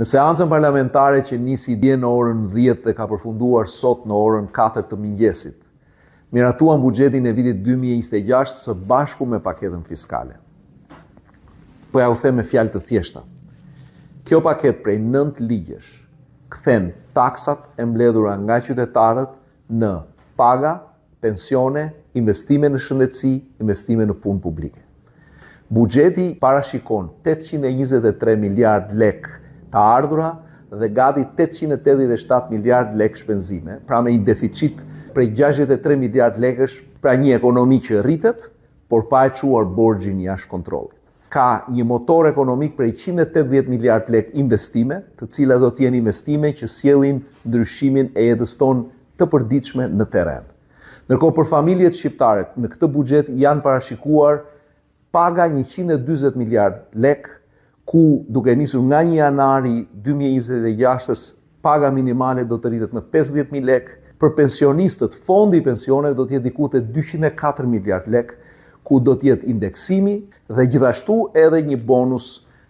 Në seancën parlamentare që nisi dje në orën 10 dhe ka përfunduar sot në orën 4 të mëngjesit, miratuam buxhetin e vitit 2026 së bashku me paketën fiskale. Po jua them me fjalë të thjeshta. Kjo paketë prej 9 ligjesh kthen taksat e mbledhura nga qytetarët në paga, pensione, investime në shëndetësi, investime në punë publike. Buxheti parashikon 823 miliard lek të ardhura dhe gati 887 miliard lek shpenzime, pra me një deficit prej 63 miliard lekësh, pra një ekonomi që rritet, por pa e çuar borxhin jashtë kontrollit. Ka një motor ekonomik prej 180 miliard lek investime, të cilat do të jenë investime që sjellin ndryshimin e jetës tonë të përditshme në terren. Ndërkohë për familjet shqiptare në këtë buxhet janë parashikuar paga 140 miliard lek, ku duke nisur nga 1 janari 2026-ës paga minimale do të rritet në 50.000 lek, për pensionistët fondi i pensioneve do të jetë diku te 204 miliard lek, ku do të jetë indeksimi dhe gjithashtu edhe një bonus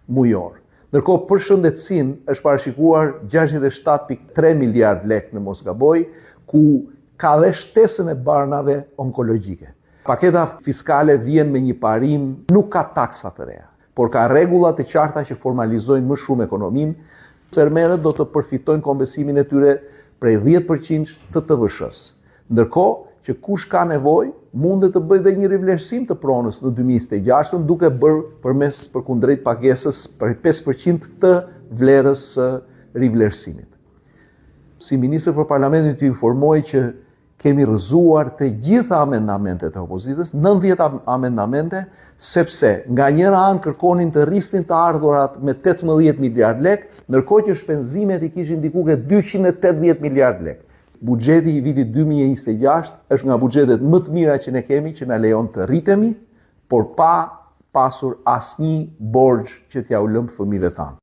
mujor. Ndërkohë për shëndetësinë është parashikuar 67.3 miliard lek në mos gaboj, ku ka dhe shtesën e barnave onkologjike. Paketa fiskale vjen me një parim, nuk ka taksa të reja, por ka rregulla të qarta që formalizojnë më shumë ekonominë. Fermerët do të përfitojnë kompensimin e tyre prej 10% të TVSH-së. Ndërkohë që kush ka nevojë, mundet të bëjë dhe një rivlerësim të pronës në 2026 duke bërë përmes përkundrejt pagesës prej 5% të vlerës së rivlerësimit. Si ministër për parlamentin t'ju informoj që kemi rrëzuar të gjitha amendamentet e opozitës, 90 amendamente, sepse nga njëra anë kërkonin të rrisnin të ardhurat me 18 miliard lek, ndërkohë që shpenzimet i kishin diku ke 280 miliard lek. Buxheti i vitit 2026 është nga buxhetet më të mira që ne kemi, që na lejon të rritemi, por pa pasur asnjë borxh që t'jua lëmë fëmijëve tanë.